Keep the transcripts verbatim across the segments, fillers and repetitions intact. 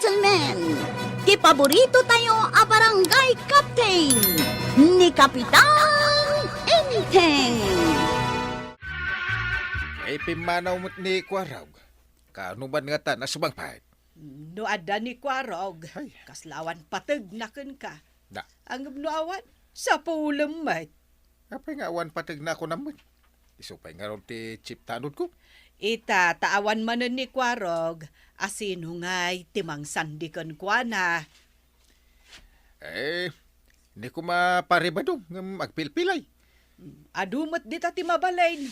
Gentlemen, ti paborito tayo a barangay captain, ni Kapitan Enteng. Ay, pimmanaw met ni Kuarog. Kaano man ngata nasumangpet? No adda ni Kuarog, ay, kasla awan pategna kenka. Na. Ngem no awan, sapulem met. Apay nga awan pategna a kunam met? Isu pay ngarud ti chip ta anodko. Ita, ta awan manen ni Kuarog, a sino ngay ti mangsandi kenkuana? Eh, ni koma Pare Badong, ngem agpilpilay. Adu met dita ti mabalin.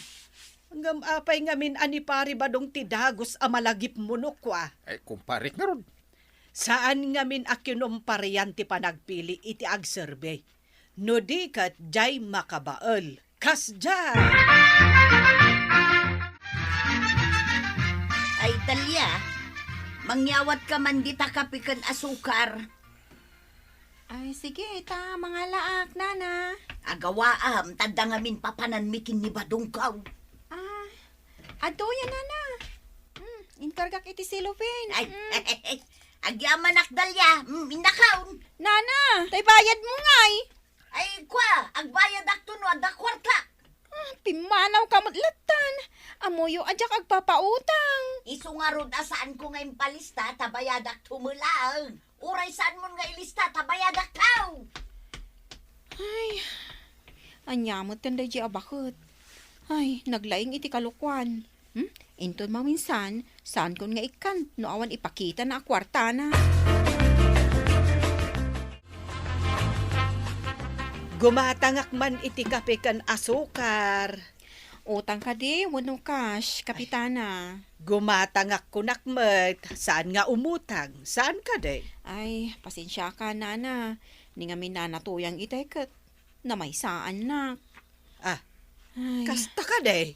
Ngem apay ngamin a ni Pare Badong ti dagus a malagipmo no kua? Eh, kumparek ngarud. Saan ngamin a kinumparian ti panagpili iti agserbi. No di ket diay makabael. Kasdiay! Ay, Dalia, mangyawatka man dita kape ken asukar. Ay, sige, ita, mangalaak, nana. Agawaam, ta adda ngamin papananmi ken ni Badongko. Ah, adtoya, nana. Hmm, inkargak iti cellophane. Ay, hmm. Agyamanak, Dalia. Hmm, innakaon. Nana, tay bayadmo ngay. Ay, kua, agbayadakto no adda kuarta. Ah, pimmanawka met lattan. Ammoyo a diak agpapautang. Isu ngarud a saanko nga impalista ta bayadakto met laeng. Uray saanmon nga ilista ta bayadakto. Ay, ania met daydiay a baket? Ay, naglaing iti kalokuan. Hmm? Inton maminsan, saankon nga ikkan no awan ipakitana a kuartana. Gumatangak man iti kape ken asukar. Utang kadi wenno cash, Kapitana? Gumatangak kunak met, saan nga umutang. Saan kadi? Ay, pasensiaka, nana. Ni ngamin nana Tuyang itay ket namaysaannak. Ah, ay. Kasta kadi?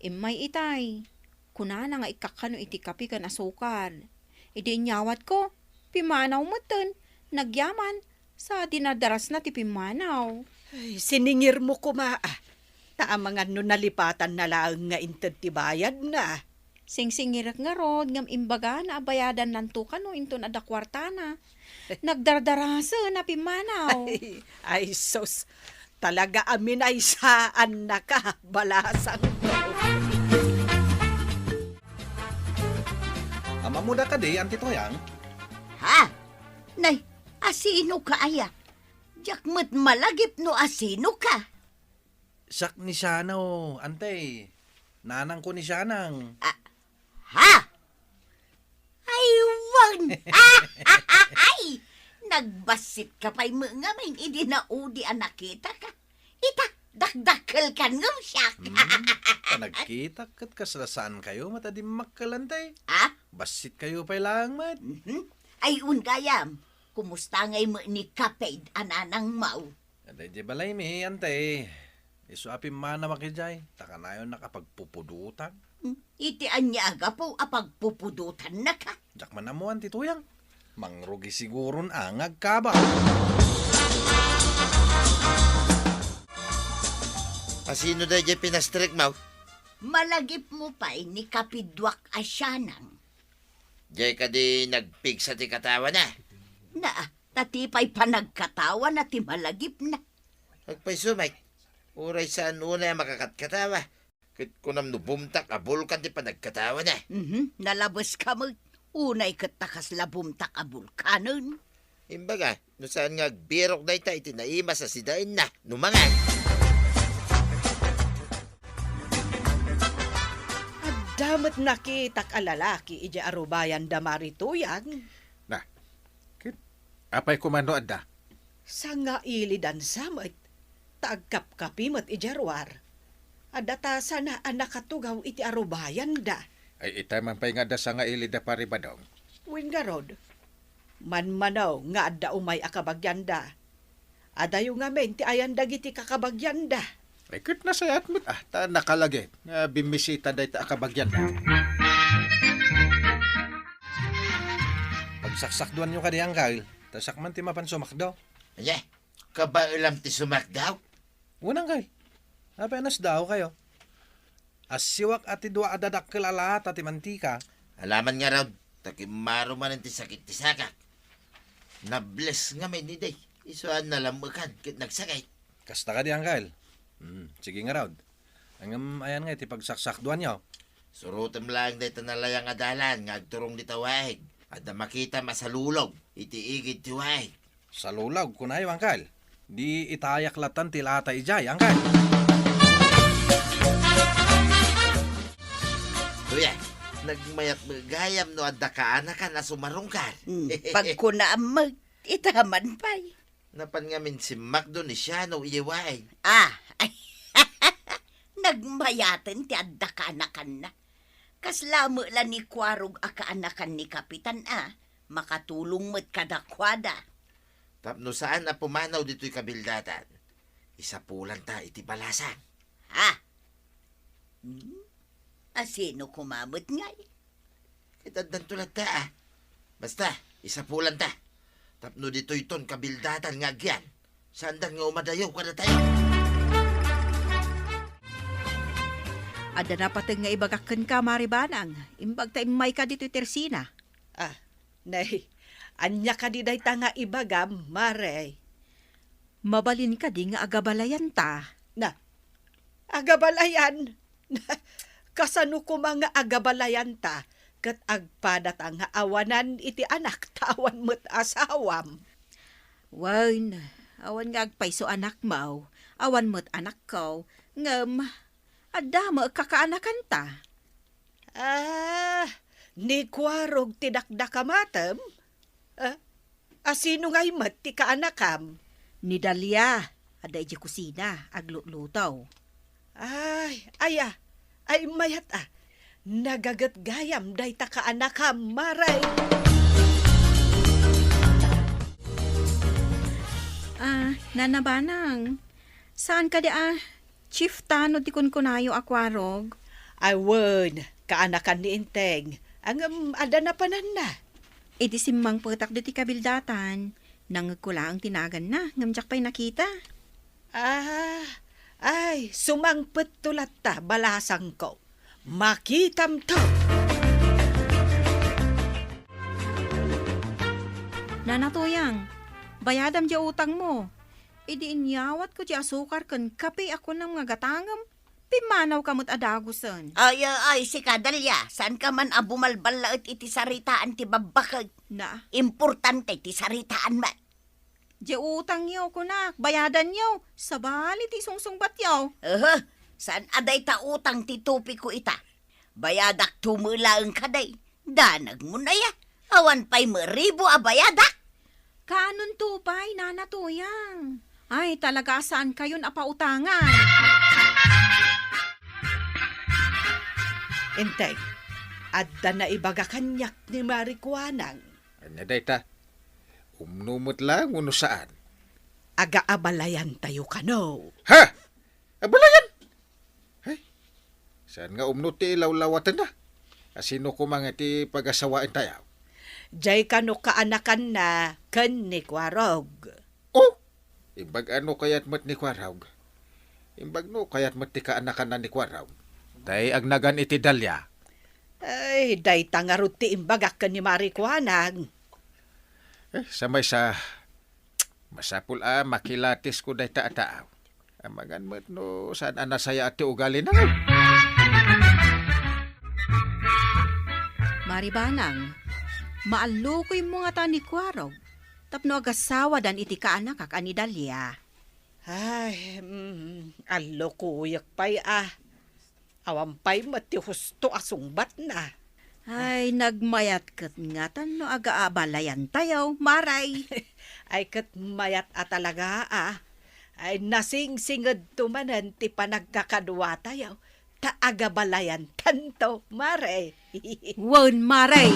Immay itay. Kunana nga ikkakkano iti kape ken asukar. Idi inyawatko, pimmanaw metten, nagyaman, sa dinardarasna ti pimmanaw. Ay, siningirmo koma, ah. Ta amangan no nalipatanna laeng nga inted ti bayadna. Singsingirek ngarud, ngem imbagana a bayadannanto kano inton adda kuartana. Nagdardarasen a pimmanaw. Ay, ay, sus. Talaga a minaysaannaka, balasang. Ammoda kadi, Auntie Tuyang? Ha? Nay, asinoka aya? Diak met malagip no asinoka. Siak ni Sianang, Auntie. Nanangko ni Sianang. Ah, ha? Ay, wen! Ay! Nagbassitka pay met ngamin idi naudi a nakitaka. Ita, dakdakkelkan ngem siak. Hmm, ta nagkitak ket kasla saankayo met a dimmakkel, Auntie. Ah? Bassitkayo pay laeng met. Mhm. Ay, wen gayam, kumusta ngay met ni Kaped a nanangmo? Adda idiay balaymi, Auntie. Isu a pimmanawak idiay, ta kanayonnak a pagpupudotang. Hmm, iti ania a gapu a pagpupudotannaka? Diak man ammo, Auntie Tuyang. Mangrugi siguron a nga agkaba. Asino daydiay pinastrikmo? Malagipmo pay ni Kapidduak a Sianang. Diay kadi nagpigsa ti katawana? Na, ta ti pay panagkatawana ti malagipna. Agpayso met, uray saan unay a makakatkatawa. Ket kunam no bumtak a bulkan ti panagkatawana. Mhm, nalabeska met. Unay ket ta kasla bumtak a bulkanen. Imbaga, no saan nga agbirok dayta iti naimas a sidaenna, no mangan. Adda met nakitak a lalaki idiay arubayan da Mari Tuyang. Na, ket apay koma no adda? Sangailidan sa met, ta agkapkapi met idiay ruar. Adda ta sana a nakatugaw iti arubayanda. Ay, itay man pay nga adda sangailid da Pari Badong. Wen ngarud, manmano nga adda umay a kabagianda. Adayo ngamin ti ayan dagiti kakabagianda. Ay, ket nasayaat met, ah, ta nakalagip nga bimmisita dayta a kabagianda. Pagsaksakduanyo kadi, Anggal, ta siak man ti mapan sumakdo. Ania? Kabaelam ti sumakdo? Wen, Anggal. Apay a nasdaawkayo? Assiwak a ti dua a dadakkel a lata ti mantika. Alaman ngarud, Ta kimmaro manen ti sakit ti sakak. Nables ngamin idi. Isu a nalam-ekan ket nagsakit. Kasta kadi, Angkel? Hmm, sige ngarud. Ngem ayan nga iti pagsaksakduanyo? Surotem laeng dayta nalayang a dalan nga agturong dita waig. Adda makitam a salulog iti igid ti waig. Salulog, kunayo, Angkel. Di itayak latan ti lata idiay, Angkel. Kuya, nagmayat met gayam no adda kaanakan a sumarungkar. Hmm, pagkunaam met, ita man pay. Napan ngamin simmakdo ni Siano idiay waig. Ah, ay, nagmayaten ti adda kaanakanna. Kasla met la ni Kuarog a kaanakan ni Kapitan a makatulong met kadakuada. Tapno saan a pumanaw ditoy kabildatan, isapulanta iti balasang. Ha? Hmm? Asino koma met ngay? Ket addanto latta, a. Basta, isapulanta. Tapno ditoyton kabildatan nga agyan, saandan nga umadayo kadatayo. Adda napateg nga ibagak kenka, Mari Banang. Imbag ta immayka ditoy tersina. Ah, nay, ania kadi dayta nga ibagam, Mare? Mabalin kadi nga agabalayanta? Na, agabalayan? Kasano koma nga agabalayanta ket agpadata nga awanan iti anak ta awan met asawam? Wen, awan nga agpayso anakmo, awan met anakko, ngem adda met kakaanakanta. Ah, ni Kuarog ti dakdakamatem? Ah, asino ngay met ti kaanakam? Ni Dalia, adda idiay kusina, aglutluto. Ay, aya, ay mayat a. Nagaget gayam dayta kaanakam, Mare. Ah, Nana Banang, saan kadi a chief tano ti kunkunayo a Kuarog? Ay, wen, kaanakan ni Enteng. Ngem adda napananna. Idi simmangpetak ditoy kabildatan, nangngegko laeng ti naganna, ngem diak pay nakita. Ah, ay, sumangpetto latta, balasangko. Makitamto. Nana Tuyang, bayadam diay utangmo. Idi inyawatko diay asukar ken kape a kunam nga gatangem, pimmanawka met a dagusen. Ay, ay, ay, sika, Dalia, saanka man a bumalballaet iti saritaan ti babbakek. Na? Importante ti saritaan met. Diay utangyo, kunak, bayadanyo. Sabali ti sungsungbatyo. Aha, saan a dayta utang ti topikko ita? Bayadakto met laeng kadi. Danagmon aya. Awan pay met ribu a bayadak. Kaanonto pay, Nana Tuyang? Ay, talaga a saankayon a pautangan. Enteng, adda naibaga kaniak ni Mari Kuanang. Ania dayta? Umno met laeng wenno saan? Agaabalayantayo kano. Ha? Abalayan? Ay, saan nga umno ti ilawlawatenna? Asino koma nga ti pagasawaentayo? Diay kano kaanakanna ken ni Kuarog. Oh, imbag a no kayat met ni Kuarog. Imbag no kayat met ti kaanakanna ni Kuarog. Tay agnagan iti Dalia. Ay, dayta ngarud ti imbagak ken ni Mari Kuanang. Eh, sa maysa, masapul a makilatisko dayta a tao. Amangan met no saan a nasayaat ti ugalina. Mari Banang, maallukoymo ngata ni Kuarog tapno agasawadan iti kaanakak a ni Dalia. Ay, mm, allukoyek pay a. Awan pay met ti husto a sungbatna. Ay, nagmayat ket ngatan no agaabalayantayo, Mari. Ay, ket mayat a talaga a. Ay, nasingsingedto manen ti panagkakaduatayo, ta agabalayantanto, Mari. Wen, Mari.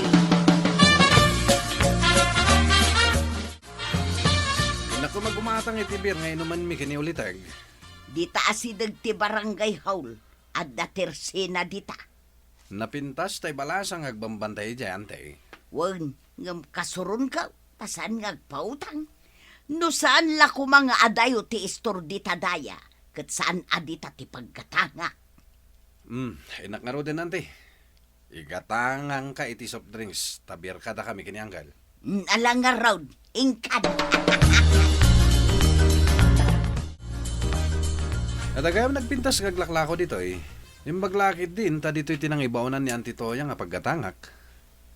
Nako, magumatang iti beer nga inumanmi ken ni Uliteg. Dita asideg ti barangay hall, adda tersena dita. Napintas tay balasang agbambantay idiay, ante. Wen, ngem kasuronko, ta saan nga agpautang. No saan la koma nga adayo ti istor dita daya, ket saan a dita ti paggatangak. Hmm, innak ngaruden, ante. Igatangangka iti soft drinks, ta biar kadakami ken ni Anggal. Mm, ala ngarud, inkan. Adda gayam nagpintas nga aglaklako ditoy. Imbag la ketdin, ta ditoy ti nangibaonan ni Auntie Toyang a paggatangak.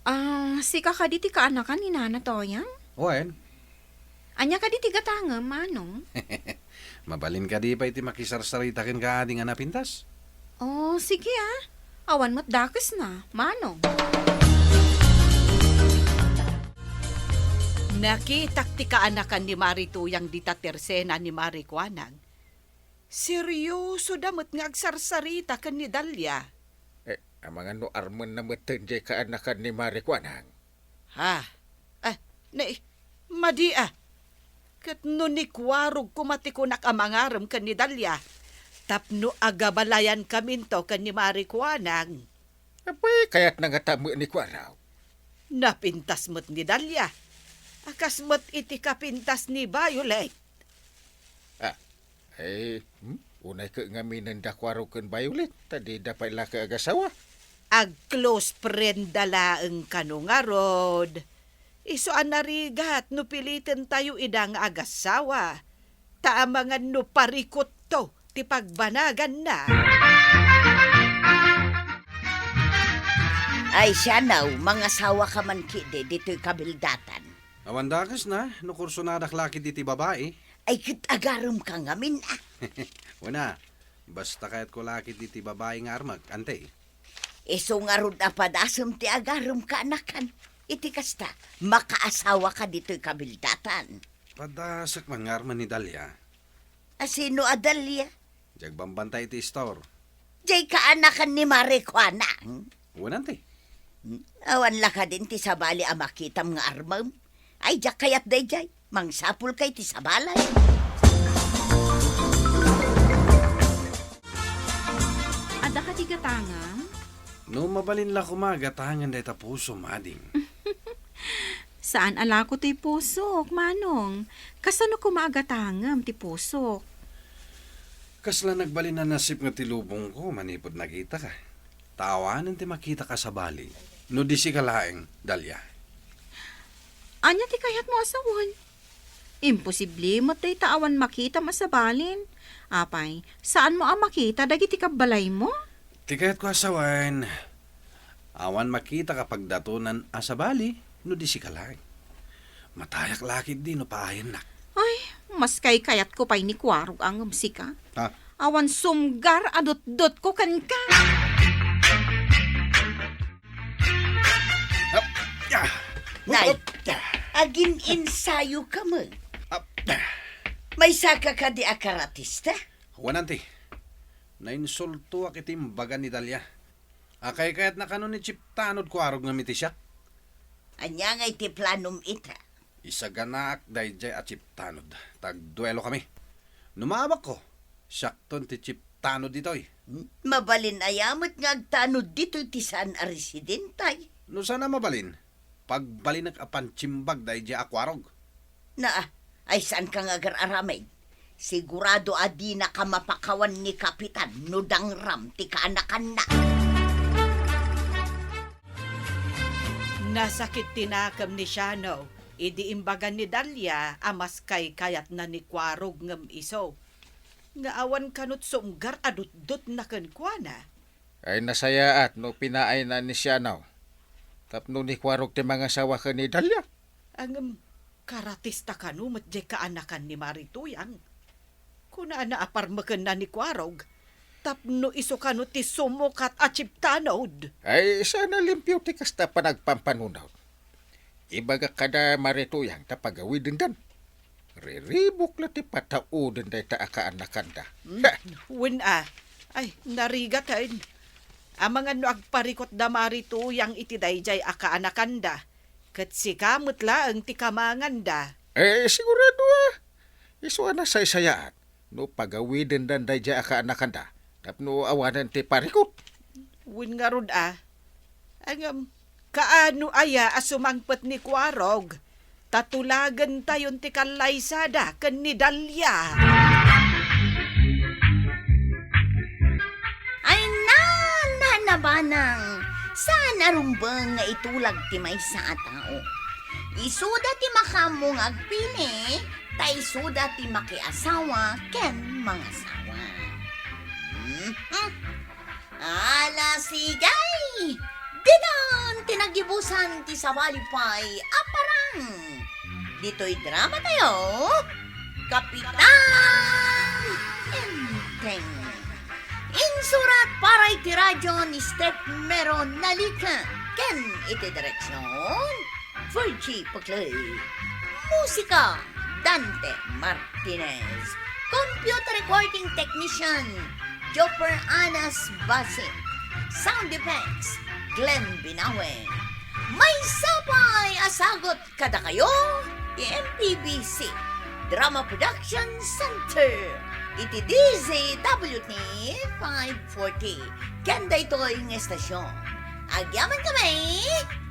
Ah, sika kadi ti kaanakan ni Nana Toyang? Wen. Ania kadi ti gatangem, Manong? Mabalin kadi pay ti makisarsarita kenka adi nga napintas? Oh, sige ah. Awan met dakesna, Manong. Nakitak ti kaanakan ni Mari Tuyang dita tersena ni Mari Kuanang. Seriosoda met nga agsarsarita ken ni Dalia. Eh, amangan no armenna metten jay kaanakan ni Mari Kuanang? Ha? Ah, ne, madi a. Ket no ni Kuarog koma ti kunak a mangarem ken ni Dalia, tapno agabalayankaminto ken ni Mari Kuanang. Apay, kayatna ngata met ni Kuarog? Napintas met ni Dalia. A kas met iti kapintas ni Violet. Ah, eh, hmm? Unay ket ngamin da Kuarog ken Violet, ta dida pay la ket agasawa. Ag-close friend da laeng kano ngarud. Isu a narigat no pilitentayo ida nga agasawa. Ta amangan no parikutto ti pagbanaganna. Ay, sianaw, mangasawaka man kidi ditoy kabildatan. Awan dakesna, no kursonadak la kidi ti babai. Ay, ket agaremka ngamin, ah. Wen a, basta kayatko la kidi ti babai nga armek, Auntie. Isu ngarud a padasem ti agarem kaanakan. Iti kasta, makaasawaka ditoy kabildatan. Padasek man nga armen ni Dalia. A sino a Dalia? Jay agbambantay iti istor. Jay kaanakan ni Mari Kuanang. Wen, Auntie. Hmm? Awan la kadin ti sabali a makitam nga armem? Ay, diak kayat dayjay. Mangsapulka iti sabalay. Adda kadi gatangam? No mabalin la koma gatangen dayta pusom, ading. Saan a lako ti pusok, Manong. Kasano koma a gatangem ti pusok? Kasla nagbalin a nasip nga ti lubongko manipud nakitaka. Ta awanen ti makitaka sabali, no di sika laeng, Dalia. Ania ti kayatmo a sawen? Imposible met dayta awan makitam a sabalin. Apay, saanmo a makita dagiti kabbalaymo? Ti kayatko a sawen, awan makitaka pagdatonan a sabali no di sika laeng. Matayak la ketdi no paayannak. Ay, mas kaykayatko pay ni Kuarog a ngem sika. Ha? Awan sumgar a dutdotko kenka. Ap-, ah. Nay, Ap-, ah. Agin-insayoka met. Ap-, ah. Maysaka kadi a karatista? Wen, Auntie. Nainsultoak iti imbaga ni Dalia. A kaykayatna kano ni Chief Tanod Kuarog ngem iti siak? Ania ngay ti planom ita? Isaganaak daydiay a Chief Tanod, ta agduelokami. No maabakko, siakton ti Chief Tanod ditoy. Mabalin aya met nga agtanod ditoy ti saan a residente? No saan a mabalin, pagbalinek a pansimbag daydiay a Kuarog. Naa, ay saanka nga agar-aramid. Sigurado a dinaka mapakawan ni Kapitan no dangram ti kaanakanna. Nasakit ti nakem ni Siano idi imbagan ni Dalia a mas kaykayatna ni Kuarog ngem isu. Nga awan kanot sumgar a dutdotna kenkuana. Ay nasayaat no pinaayna ni Siano tapno ni Kuarog ti mangasawa ken ni Dalia. Ngem, karatista kano met diay kaanakan ni Mari Tuyang. Kunana a parmekenna ni Kuarog tapno isu kano ti sumukat a Chief Tanod. Ay, saan a limpio ti kasta a panagpampanunot. Ibagak kada Mari Tuyang ta pagawidendan. Riribuk la ti patauden dayta a kaanakanda. Hmm, wen a. Ay, narigaten. Amangan no agparikut da Mari Tuyang iti daydiay a kaanakanda, ket sika met laeng ti kamanganda. Eh, sigurado a. Isu a nasaysayaat no pagawidendan daydiay a kaanakanda tapno awanen ti parikut. Wen ngarud a. Ngem, kaano aya a sumangpet ni Kuarog ta tulagentayon ti kallaysada ken ni Dalia? Ay, na, na, na, Manang. Saan a rumbeng nga itulag ti maysa a tao. Isuda ti makaammo nga agpili, ta isuda ti makiasawa ken mangasawa. Mhm. Ala, sige! Ditan ti naggibusan ti sabali pay a parang. Ditoy drama tayo, Kapitan Enteng. Insurat para iti radyo ni Steph Mero Nalica ken iti direksyon, Virgie Paclay. Musika, Dante Martinez. Computer recording technician, Joper Anas Basi. Sound effects, Glenn Binawe. Maysa pay a sagut kadakayo ti M P B C Drama Production Center iti D Z W T five forty. Ken daytoy nga estasyon, agyamankami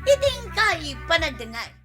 iti inkay panagdengngeg.